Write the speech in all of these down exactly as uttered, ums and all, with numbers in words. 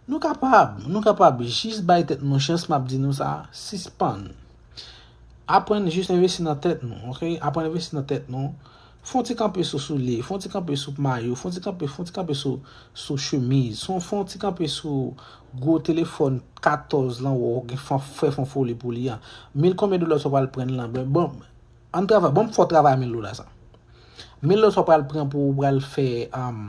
Nou kapab, nou kapab jis bay tèt nou chans, m ap di nou sa, sispann. Aprann jis envesti nan tèt nou, ok? Aprann envesti nan tèt nou. Fè yon ti kanpe sou soulye, fè yon ti kanpe sou mayo, fè yon ti kanpe, fè yon ti kanpe sou, sou chemiz, fè yon, fè yon ti kanpe sou gwo telefòn katòz lan, wè w gen fan, fè fon foli pou li an. Mil konbyen dola sa w pral pran lan? Bon, bon, ann travay, bon, fò travay mil dola sa. Mil dola sa w pral pran pou w pral fè, um,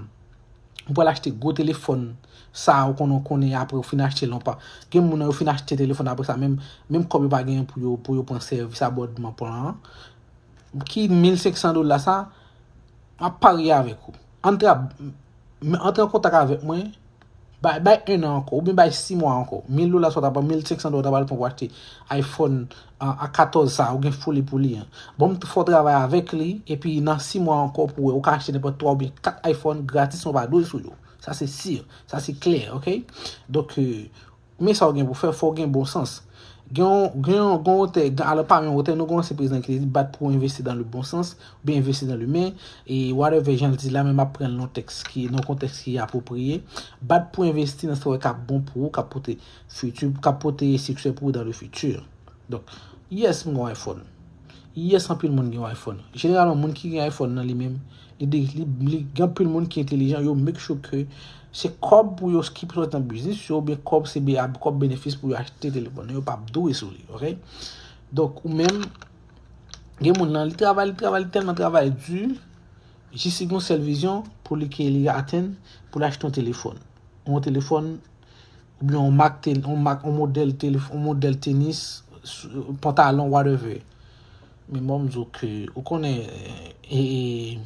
ou pral achte gwo telefòn sa ou konnen, konnen apre ou fin achte l, pa. Gen moun nan yo fin achte telefòn apre sa, menm, menm kòb yo pa genyen pou yo, pou yo pran sèvis abòdman plan an. Ki mil senk san dola sa, m ap parye avèk ou. Antre, antre an kontak avèk mwen, bay, bay en an ankò, oubyen bay sis mwa ankò. Mil dola sa w ta pran, mil senk san dola w ta pral pran pou achte iPhone a, a katòz sa, ou gen foli pou li an. Bon, m fè w travay avèk li, epi nan sis mwa ankò pou wè, ou ka achte nenpòt twa oubyen kat iPhone gratis, ou pa dwe sou yo. Sa se si, sa se klè, ok? Donk, euh, men sa w gen pou fè, fò w gen bon sans. Gen yon, gen yon, gen yon otè, gen, alò pa menm otè, nou gen yon ansyen prezidan ki te di bat pou envesti dans le bon sens, oubyen envesti dans l'humain, e whatever jan l di la, men m ap pran l nan tèks ki, nan kontèks ki apwopriye. Bat pou envesti nan sa w wè k ap bon pou ou, k ap pote fiti, k ap pote siksè pou ou dans le futur. Donk, yes, m gen yon iPhone. Yes, anpil moun gen yon iPhone. Jeneralman, moun ki gen iPhone nan li menm, li, de- li, li gen anpil moun ki entelijan, yo make sure ke se kòb pou yo ki soti nan biznis yo, oubyen kòb se be- kòb benefis pou yo achte telefòn nan, yo p ap dwe sou li, ok? Donk, ou menm, gen moun nan, li travay, li travay, li tèlman travay di, jis li gen yon sèl vizyon pou li ke li atenn, pou l achte yon telefòn. Yon telefòn, oubyen yon mak, ten- yon mak, yon modèl telef- yon modèl tenis, sou- pantalon, whatever. Men bon, m di w ke, ou konnen, e, e,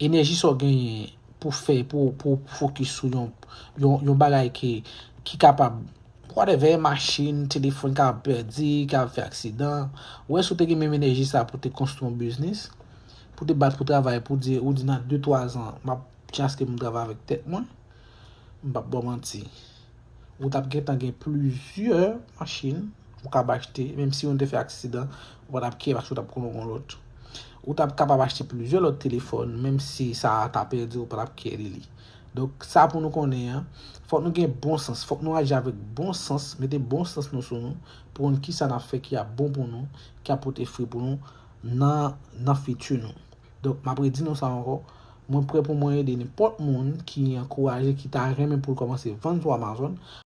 enèji sa w genyen pou fè, pou, pou, pou fokis sou yon, yon, yon bagay ki, ki kapab, whatever, machin, telefòn ka pèdi, ka fè aksidan. Ou wè, si w te gen menm enèji sa pou te konstwi yon biznis, pou te bat pou travay, pou di, ou di nan de twa zan, m ap chaske m travay avèk tèt mwen, m p ap ba w manti. Ou t ap gentan gen plizyè machin ou kab achte, menm si youn te fè aksidan, ou pa t ap kè paske ou t ap konn yon lòt. Ou t ap kapab achte plizyè lòt telefòn, menm si sa a ta pèdi, ou pa t ap kè de li. Donk, sa pou nou konnen an, fòk nou gen bon sans, fòk nou aji avèk bon sans, mete bon sans nou sou nou, pou konn kisa n ap fè ki ap bon pou nou, ki ap pote fwi pou nou nan, nan fiti nou. Donk, m ap redi nou sa ankò, mwen prè pou mwen ede nenpòt moun ki ankouraje, ki ta renmen pou l kòmanse vann sou Amazon,